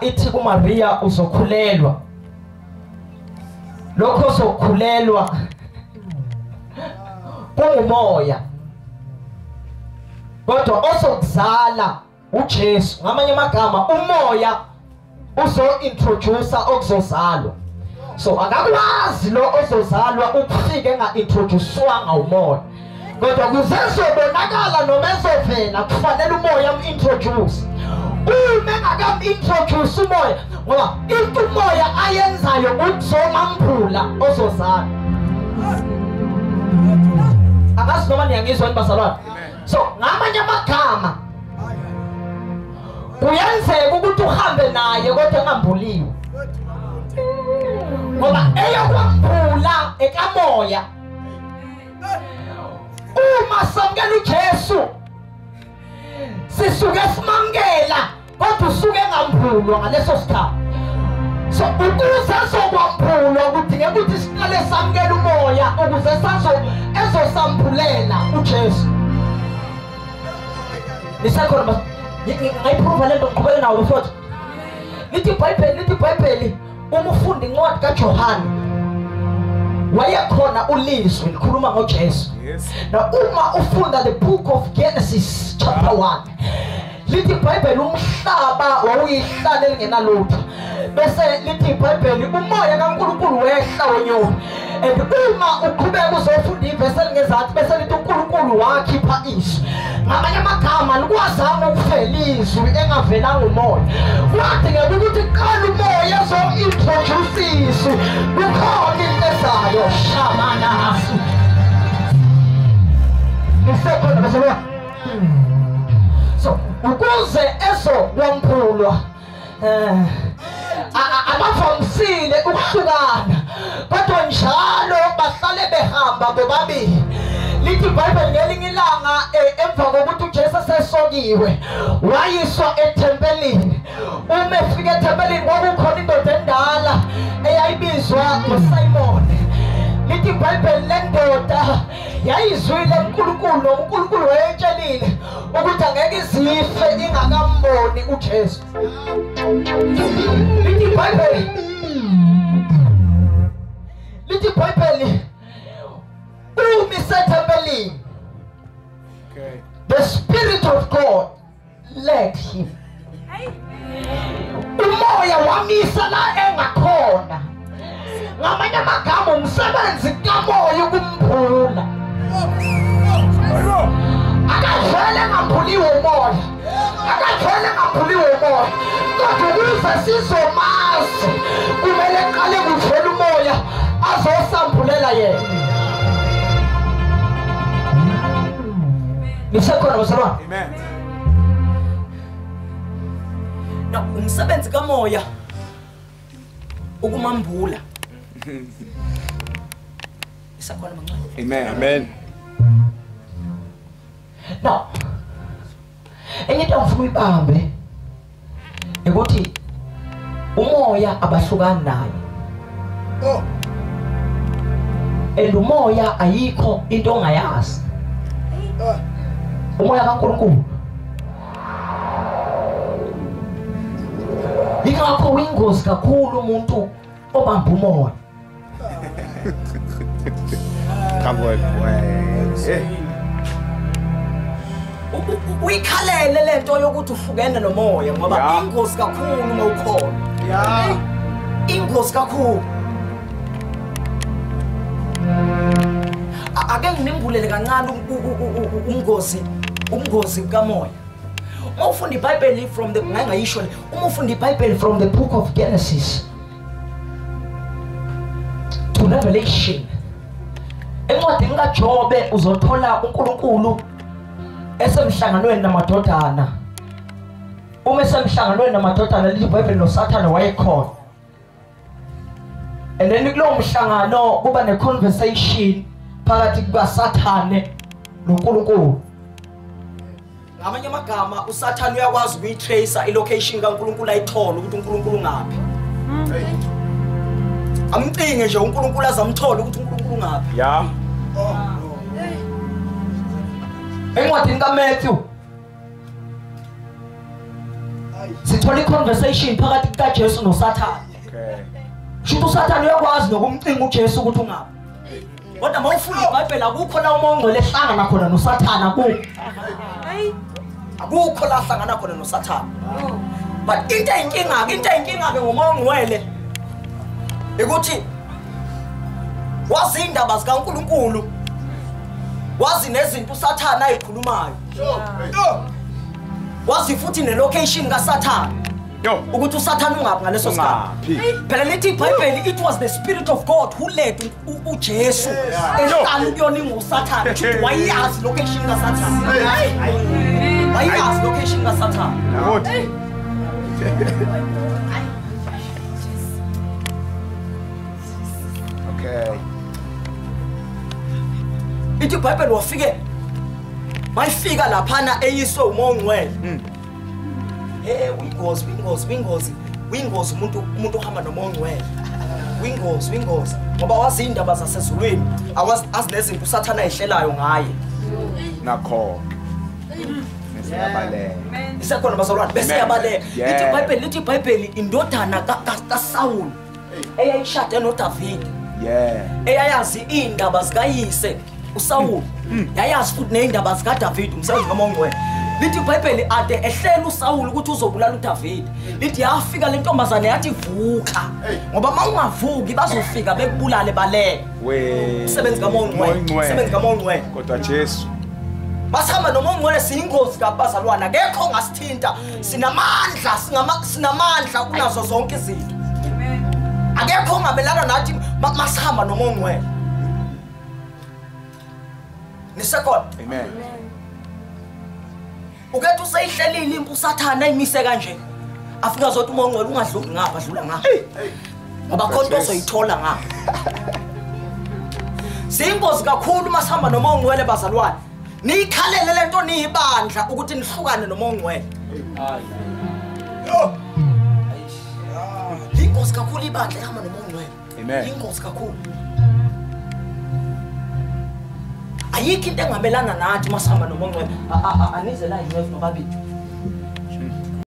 Ithi kuMaria uzokhulelwa. Lokho uzokhulelwa kungumoya. Kodwa osokuzala uJesu, ngamanye amagama umoya uzo-introduce okuzozalwa. So akakwazi lo ozozalwa ukufika enga-introducewanga umoya. Kodwa kuze ezobonakala noma ezovela kufanele umoya am-introduce. Uma engakam-introduce umoya, ngoba into umoya ayenzayo ukuzomambula ozozalwa. Angazi noma niyangizwa yini bazalwane. So ngamanye amagama kuyenzeka ukuthi uhambe naye kodwa engambuliwe. Ngoba eyokwambula ekamoya. Uma samukela uJesu sisuke simamukela kodwa usuke engambulwa ngaleso sikhathi. So ukuze ezokwambulwa kudingeka ukuthi siqale samukele umoya ukuze ezosambulela uJesu. Nisakhona ngayiprova lento ngiqhubeke nawo bafowethu. Lithi iBhayibheli uma ufunda incwadi kaJohane wayekhona ulizwi likhuluma ngoJesu. Now uma ufunda the book of Genesis chapter 1 lithi iBhayibheli umhlaba wawuyihlala elingenalutho. Bese lithi iBhayibheli umoya kaNkulunkulu wehla wenyuka. And uma uqhubeka uzofunda ivesi elingezathi bese lithi uNkulunkulu wakhipha izwi. Ngamanye amagama likwazama ukuvela izwi engavelanga umoya. Kwadingeka ukuthi qala umoya ezo-introduce izwi. Kukhona into ezayo shamanasu. Nisekhona bazalwane. So ukuze ezokwambulwa abavamisile ukuhlukana kodwa njalo bahlale behamba bobabili. Lithi iBhayibheli ngelinye ilanga emva kokuthi uJesu esesokiwe wayiswa ethempelini. Uma efika ethempelini kwakukhona indoda endala eyayibizwa ngoSimon. Lithi iBhayibheli le ndoda yayizwile uNkulunkulu noma uNkulunkulu wayetshelile ukuthi angeke izife ingakamboni uJesu. Lithi iBhayibheli uma isethempelini, the Spirit of God led him. Umoya wamisa la engakhona. Ngamanye amagama umsebenzi kamoya ukumphula. Akavele engambuliwe umoya. Akavele engambuliwe umoya. Kodwa ukuze sizomazi kumele qale kuvele umoya azosambulela yena. Nisekhona bazalwane? Amen. Now umsebenzi kamoya ukumambula. Isakhona mancane. Amen. Amen. Now enye into engifuna uyibambe ukuthi umoya abahlukani naye. Oh. And umoya ayikho into ongayazi. Umoya kaNkulunkulu. Ingakho uyingozi kakhulu umuntu obamba umoya. Come on. Uyikhalele lento yokuthi uhlukene nomoya ngoba ingozi kakhulu uma ukhona. Yeah. Ingozi kakhulu. Ake nginimbulele kancane umgozi kamoya. Uma ufunda iBhayibheli from the ngayisho le, uma ufunda iBhayibheli from the book of Genesis to Revelation, encwadini kaJobe uzothola uNkulunkulu esemhlanganweni namadodana. Uma esemhlanganweni namadodana lithi iBhayibheli noSathane wayekhona. And then kulowo mhlangano kuba ne-conversation phakathi kukaSathane noNkulunkulu. Ngamanye amagama uSathane uyakwazi ukuyitracer ilocation kaNkulunkulu ayithole ukuthi uNkulunkulu ungaphi. Amcinge nje uNkulunkulu azamthola ukuthi uNkulunkulu ungaphi. Yeah. Encwadini kaMatthew Sithola i-conversation phakathi kukaJesu noSathane. Okay. Shuthi uSathane uyakwazi nokumcinga uJesu ukuthi ungaphi. Kodwa uma ufunda iBhayibheli akukho la uMoya oNgcwele ehlangana khona noSathane, akukho. Akukho la hlangana khona noSathane. But into eyinkinga-ke ngoMoya oNgcwele ukuthi wazi indaba zikaNkulunkulu, wazi nezinto uSathane ayikhulumayo. Wazi futhi nelocation kaSathane. Ukuthi uSathane ungaphi ngaleso sikhathi. Phela lithi iBhayibheli, it was the spirit of God who led uJesu ehlala ukuyona inguSathane. Ukuthi wayazi location kaSathane. Wayazi location kaSathane. Okay. Ithi iBhayibheli wafike mayifika laphana eyiswe uMoya oNgcwele. Wingozi umuntu ohamba noMoya oNgcwele. Wingozi ngoba wazi indaba zasezulwini, awazi nezinto uSathane ayihlelayo ngaye. Nakho. Nesiyabaleka. Isekhona bazalwane, bese yabaleka. Lithi iBhayibheli indodana kaSawuli eyayishade noDavide. Yeah. Eyayazi indaba zikayise uSawuli. Yayazi futhi nezindaba zikaDavide, umsebenzi kaMoya oNgcwele. Lithi iBhayibheli ade ehlela uSawuli ukuthi uzobulala uDavide. Lithi yafika le ntombazane yathi vuka. Ngoba uma ungavuki bazofika bekubulale baleke. Umsebenzi kaMoya oNgcwele. Umsebenzi kaMoya oNgcwele. Kodwa Jesu masihamba noMoya oNgcwele siyingozi kabazalwana, akekho ongasithinta. Sinamandla, sinamandla kunazo zonke izinto. Akekho ongamelana nathi masihamba noMoya oNgcwele. Nisekhona? Amen. Ukethi useyihlelile impi uSathane ayimise kanje. Afika zothi uMoya oNgcwele ungadluli ngapha, dlula ngapha. Ngoba khona into ozoyithola ngapha. Siyingozi kakhulu uma sihamba noMoya oNgcwele bazalwane. Niyikhalele lento niyibandla ukuthi nihlukane noMoya oNgcwele. Yingozi kakhulu ibandla ehamba noMoya oNgcwele. Amen. Yingozi kakhulu. Ayikho into engamelana nathi uma sihamba noMoya oNgcwele. Anize la inceku nobabili.